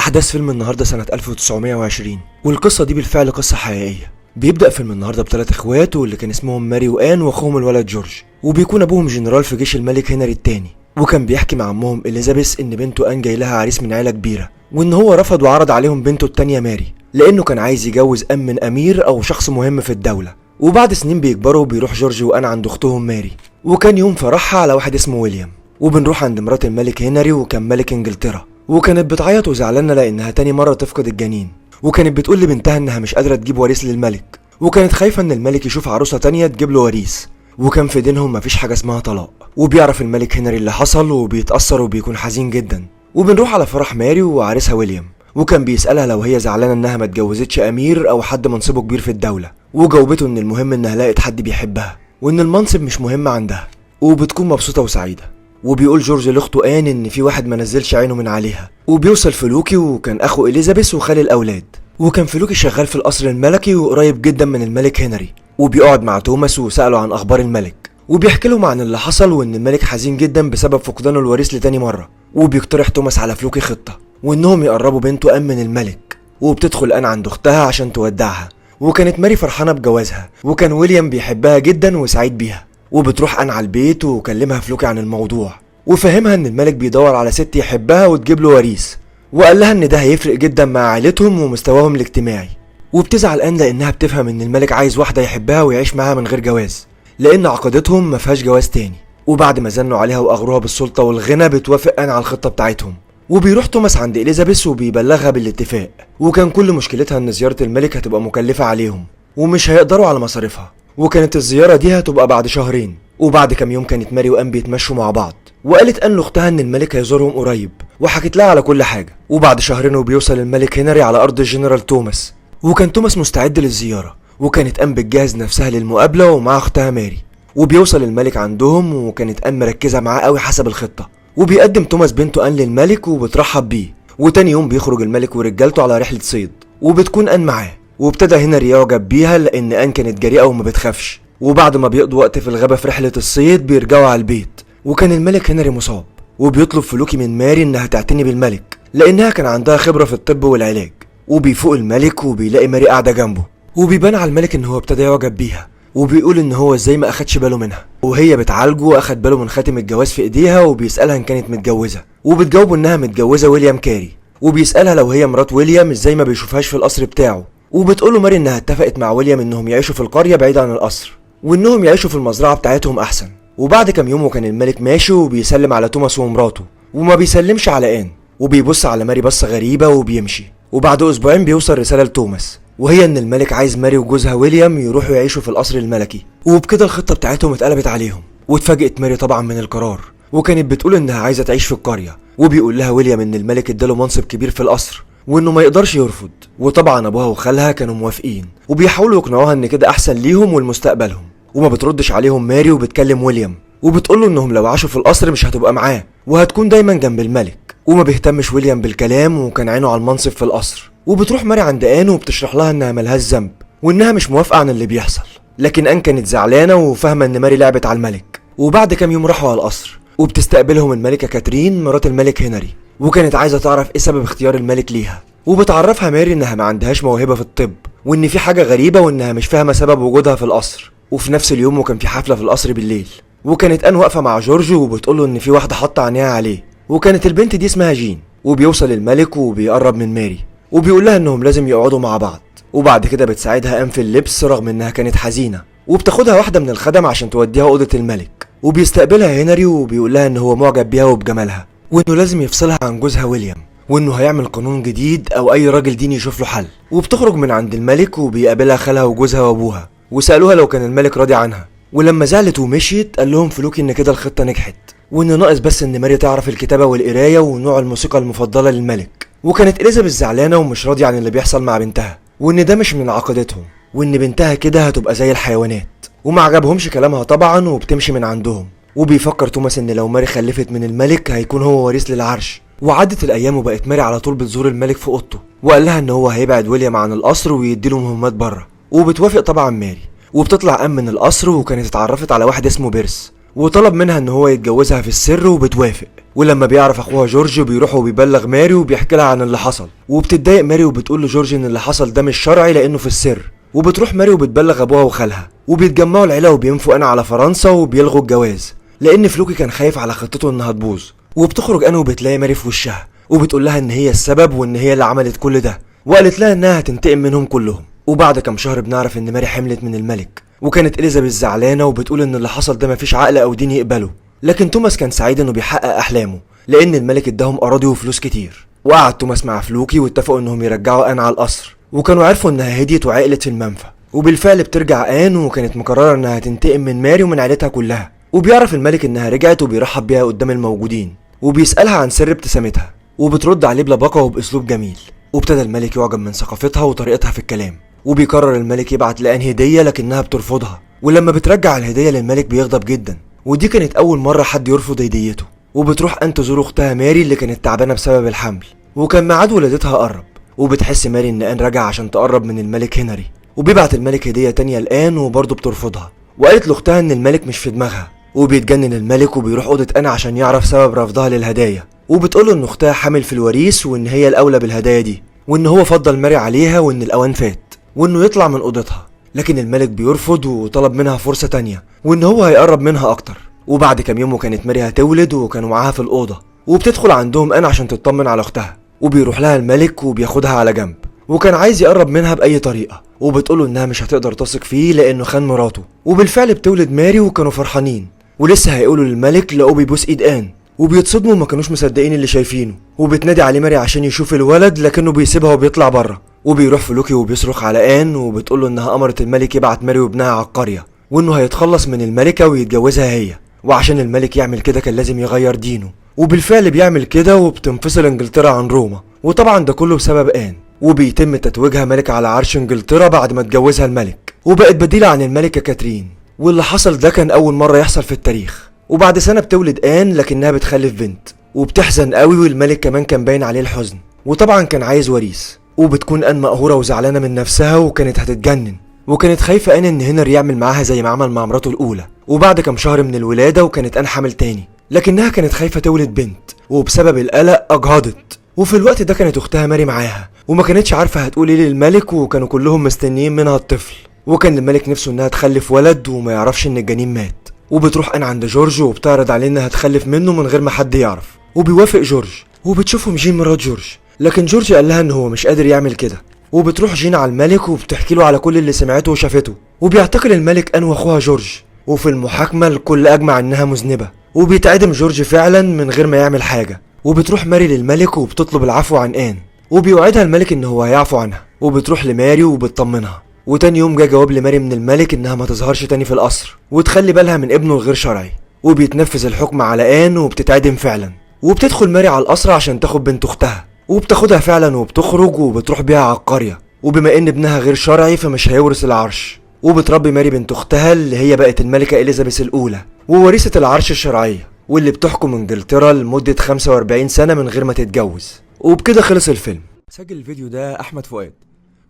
أحداث فيلم النهاردة سنة 1920، والقصة دي بالفعل قصة حقيقية. بيبدأ فيلم النهاردة بثلاث اخوات واللي كان اسمهم ماري وآن واخوهم الولد جورج، وبيكون ابوهم جنرال في جيش الملك هنري الثاني. وكان بيحكي مع عمهم اليزابيث ان بنته آن جاي لها عريس من عيلة كبيرة، وان هو رفض وعرض عليهم بنته التانية ماري لانه كان عايز يجوز آن من امير او شخص مهم في الدولة. وبعد سنين بيكبروا بيروح جورج وآن عند اختهم ماري، وكان يوم فرحها على واحد اسمه ويليام. وبنروح عند مرات الملك هنري وكان ملك انجلترا، وكانت بتعيط وزعلانه لانها تاني مرة تفقد الجنين، وكانت بتقول لبنتها انها مش قادرة تجيب وريث للملك، وكانت خايفة ان الملك يشوف عروسه تانية تجيب له وريث، وكان في دينهم مفيش حاجة اسمها طلاق. وبيعرف الملك هنري اللي حصل وبيتاثر وبيكون حزين جدا. وبنروح على فرح ماري وعريسها ويليام، وكان بيسألها لو هي زعلانة انها ما اتجوزتش امير او حد منصبه كبير في الدولة، وجاوبته ان المهم انها لقت حد بيحبها وان المنصب مش مهم عندها، وبتكون مبسوطة وسعيدة. وبيقول جورج لاخته آن ان في واحد ما نزلش عينه من عليها. وبيوصل فلوكي وكان اخو اليزابيث وخال الاولاد، وكان فلوكي شغال في القصر الملكي وقريب جدا من الملك هنري. وبيقعد مع توماس وسأله عن اخبار الملك، وبيحكي لهم عن اللي حصل وان الملك حزين جدا بسبب فقدانه الوريث لتاني مرة. وبيقترح توماس على فلوكي خطه، وانهم يقربوا بنته آن من الملك. وبتدخل آن عند اختها عشان تودعها، وكانت ماري فرحانة بجوازها، وكان ويليام بيحبها جدا وسعيد بيها. وبتروح آن على البيت وكلمها فلوكي عن الموضوع، وفهمها ان الملك بيدور على ست يحبها وتجيب له وريث، وقال لها ان ده هيفرق جدا مع عائلتهم ومستواهم الاجتماعي. وبتزعل آن لانها بتفهم ان الملك عايز واحدة يحبها ويعيش معاها من غير جواز، لان عقيدتهم ما فيهاش جواز تاني. وبعد ما زنوا عليها واغروها بالسلطة والغنى بتوافق آن على الخطة بتاعتهم. وبيروح توماس عند اليزابيث وبيبلغها بالاتفاق، وكان كل مشكلتها ان زيارة الملك هتبقى مكلفة عليهم ومش هيقدروا على مصاريفها، وكانت الزيارة دي هتبقى بعد شهرين. وبعد كام يوم كانت ماري وآن بيتمشوا مع بعض، وقالت آن لاختها ان الملك هيزورهم قريب، وحكت لها على كل حاجة. وبعد شهرين وبيوصل الملك هنري على ارض الجنرال توماس، وكان توماس مستعد للزيارة، وكانت آن بتجهز نفسها للمقابله ومع اختها ماري. وبيوصل الملك عندهم، وكانت آن مركزه معاه قوي حسب الخطة. وبيقدم توماس بنته آن للملك وبترحب بيه. وتاني يوم بيخرج الملك ورجالته على رحله صيد، وبتكون آن معاه. وابتدى هنري يعجب بيها لان آن كانت جريئة وما بتخافش. وبعد ما بيقضوا وقت في الغابة في رحله الصيد بيرجعوا على البيت، وكان الملك هنري مصاب. وبيطلب فلوكي من ماري انها تعتني بالملك لانها كان عندها خبره في الطب والعلاج. وبيفوق الملك وبيلاقي ماري قاعدة جنبه، وبيبان على الملك ان هو ابتدى يعجب بيها، وبيقول ان هو ازاي ما اخدش باله منها. وهي بتعالجه واخد باله من خاتم الجواز في ايديها، وبيسالها ان كانت متجوزة، وبتجاوبه انها متجوزة ويليام كاري. وبيسالها لو هي مرات ويليام ازاي ما بيشوفهاش في القصر بتاعه، وبتقوله ماري انها اتفقت مع ويليام انهم يعيشوا في القرية بعيد عن القصر، وانهم يعيشوا في المزرعة بتاعتهم احسن. وبعد كام يوم وكان الملك ماشي وبيسلم على توماس ومراته، وما بيسلمش على آن، وبيبص على ماري بصة غريبة وبيمشي. وبعد اسبوعين بيوصل رسالة لتوماس، وهي ان الملك عايز ماري وجوزها ويليام يروحوا يعيشوا في القصر الملكي. وبكده الخطة بتاعتهم اتقلبت عليهم. واتفاجئت ماري طبعا من القرار، وكانت بتقول انها عايزه تعيش في القرية. وبيقول لها ويليام ان الملك اداله منصب كبير في القصر وانه ما يقدرش يرفض. وطبعا ابوها وخالها كانوا موافقين، وبيحاولوا يقنعوها ان كده احسن ليهم ولمستقبلهم. وما بتردش عليهم ماري وبتكلم ويليام، وبتقول له انهم لو عاشوا في القصر مش هتبقى معاه وهتكون دايما جنب الملك. وما بيهتمش ويليام بالكلام، وكان عينه على المنصب في القصر. وبتروح ماري عند آن وبتشرح لها انها ملهاش ذنب وانها مش موافقة عن اللي بيحصل. لكن آن كانت زعلانة وفاهمه ان ماري لعبت على الملك. وبعد كام يوم راحوا على القصر، وبتستقبلهم الملكة كاترين مرات الملك هنري، وكانت عايزه تعرف ايه سبب اختيار الملك ليها. وبتعرفها ماري انها ما عندهاش موهبة في الطب، وان في حاجة غريبة، وانها مش فاهمه سبب وجودها في القصر. وفي نفس اليوم وكان في حفلة في القصر بالليل، وكانت آن واقفة مع جورج وبتقوله ان في واحدة حاطه عينيها عليه، وكانت البنت دي اسمها جين. وبيوصل الملك وبيقرب من ماري وبيقول لها انهم لازم يقعدوا مع بعض. وبعد كده بتساعدها آن في اللبس رغم انها كانت حزينة، وبتاخدها واحدة من الخدم عشان توديها اوضة الملك. وبيستقبلها هنري وبيقول لها ان هو معجب بيها وبجمالها، وانه لازم يفصلها عن جوزها ويليام، وانه هيعمل قانون جديد او اي راجل ديني يشوف له حل. وبتخرج من عند الملك وبيقابلها خالها وجوزها وابوها، وسالوها لو كان الملك راضي عنها. ولما زعلت ومشيت قال لهم فلوكي ان كده الخطة نجحت، وان ناقص بس ان ماري تعرف الكتابة والقرايه ونوع الموسيقى المفضلة للملك. وكانت اليزابيث زعلانة ومش راضية عن اللي بيحصل مع بنتها، وان ده مش من عقيدتهم، وان بنتها كده هتبقى زي الحيوانات. وما عجبهمش كلامها طبعا وبتمشي من عندهم. وبيفكر توماس ان لو ماري خلفت من الملك هيكون هو وريث للعرش. وعدت الايام وبقت ماري على طول بتزور الملك في اوضته، وقال لها ان هو هيبعد ويليام عن القصر ويديله مهمات بره. وبتوافق طبعا ماري. وبتطلع آن من القصر، وكانت اتعرفت على واحد اسمه بيرس، وطلب منها ان هو يتجوزها في السر وبتوافق. ولما بيعرف اخوها جورج بيروح وبيبلغ ماري وبيحكي لها عن اللي حصل، وبتتضايق ماري وبتقول لجورج ان اللي حصل ده مش شرعي لانه في السر. وبتروح ماري وبتبلغ ابوها وخالها، وبيتجمعوا العيلة وبينفوا آن على فرنسا وبيلغوا الجواز لان فلوكي كان خايف على خطته انها تبوظ. وبتخرج آن وبتلاقي ماري في وشها وبتقول لها ان هي السبب وان هي اللي عملت كل ده، وقالت لها انها هتنتقم منهم كلهم. وبعد كام شهر بنعرف ان ماري حملت من الملك، وكانت اليزابيث زعلانة وبتقول ان اللي حصل ده مفيش عقل او دين يقبله، لكن توماس كان سعيد انه بيحقق احلامه لان الملك اداهم اراضي وفلوس كتير. وقعد توماس مع فلوكي واتفقوا انهم يرجعوا آن على القصر، وكانوا عرفوا انها هديت وعقلت في المنفى. وبالفعل بترجع آن، وكانت مقررة انها تنتقم من ماري ومن عيلتها كلها. وبيعرف الملك انها رجعت وبيرحب بيها قدام الموجودين، وبيسألها عن سر ابتسامتها، وبترد عليه بلباقة وبأسلوب جميل. وابتدى الملك يعجب من ثقافتها وطريقتها في الكلام، وبيقرر الملك يبعت لآن هدية لكنها بترفضها. ولما بترجع الهدية للملك بيغضب جدا، ودي كانت أول مرة حد يرفض هديته. وبتروح آن تزور أختها ماري اللي كانت تعبانة بسبب الحمل، وكان ميعاد ولادتها قرب. وبتحس ماري إن آن رجع عشان تقرب من الملك هنري، وبيبعت الملك هدية تانية لآن وبرضه بترفضها، وقالت لأختها إن الملك مش في دماغها. وبيتجنن الملك وبيروح أوضة آن عشان يعرف سبب رفضها للهدايا، وبتقوله إن أختها حامل في الوريث وإن هي الأولى بالهدايا دي، وإن هو فضل ماري عليها وإن الأوان فات، وإنه يطلع من أوضتها. لكن الملك بيرفض وطلب منها فرصة تانية وإن هو هيقرب منها أكتر. وبعد كام يوم وكانت ماري هتولد وكانوا معاها في الأوضة، وبتدخل عندهم آن عشان تطمن على أختها، وبيروح لها الملك وبياخدها على جنب، وكان عايز يقرب منها بأي طريقة، وبتقوله إنها مش هتقدر تثق فيه لأنه خان مراته. وبالفعل بتولد ماري وكانوا فرحانين، ولسه هيقولوا للملك لقوه بيبوس ايد آن، وبيتصدموا وما كانوش مصدقين اللي شايفينه. وبتنادي عليه ماري عشان يشوف الولد لكنه بيسيبها وبيطلع بره. وبيروح فلوكي وبيصرخ على آن، وبتقوله انها امرت الملك يبعت ماري وابنها على القرية، وانه هيتخلص من الملكة ويتجوزها هي، وعشان الملك يعمل كده كان لازم يغير دينه. وبالفعل بيعمل كده، وبتنفصل انجلترا عن روما، وطبعا ده كله بسبب آن. وبيتم تتويجها ملكة على عرش انجلترا بعد ما اتجوزها الملك، وبقت بديلة عن الملكة كاترين، واللي حصل ده كان أول مرة يحصل في التاريخ. وبعد سنة بتولد آن لكنها بتخلف بنت، وبتحزن قوي، والملك كمان كان باين عليه الحزن، وطبعا كان عايز وريث. وبتكون آن مقهورة وزعلانة من نفسها وكانت هتتجنن، وكانت خايفة آن إن هنري يعمل معاها زي ما عمل مع مراته الأولى. وبعد كام شهر من الولادة وكانت آن حامل تاني، لكنها كانت خايفة تولد بنت، وبسبب القلق أجهضت. وفي الوقت ده كانت أختها ماري معاها، وما كانتش عارفة هتقول إيه للملك، وكانوا كلهم مستنيين منها الطفل. وكان الملك نفسه إنها تخلف ولد وما يعرفش إن الجنين مات. وبتروح آن عند جورج وبتعرض عليه إنها تخلف منه من غير ما حد يعرف، وبيوافق جورج. وبتشوفهم جين مرات جورج، لكن جورج قال لها إن هو مش قادر يعمل كده. وبتروح جين على الملك وبتحكي له على كل اللي سمعته وشافته، وبيعتقل الملك آن واخوها جورج. وفي المحاكمة الكل أجمع إنها مذنبة، وبيتعدم جورج فعلا من غير ما يعمل حاجة. وبتروح ماري للملك وبتطلب العفو عن آن، وبيوعدها الملك إن هو هيعفو عنها. وبتروح لماري وبتطمنها. وتاني يوم جه جواب لماري من الملك إنها ما تظهرش تاني في القصر وتخلي بالها من ابنه الغير شرعي. وبيتنفذ الحكم على آن وبتتعدم فعلا. وبتدخل ماري على القصر عشان تاخد بنت أختها، وبتاخدها فعلا وبتخرج وبتروح بيها على القرية. وبما إن ابنها غير شرعي فمش هيورث العرش. وبتربي ماري بنت أختها اللي هي بقت الملكة إليزابيث الأولى ووريثة العرش الشرعية، واللي بتحكم انجلترا لمدة 45 سنة من غير ما تتجوز. وبكده خلص الفيلم. سجل الفيديو ده أحمد فؤاد،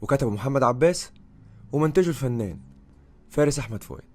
وكتبه محمد عباس، ومنتجه الفنان فارس أحمد فؤاد.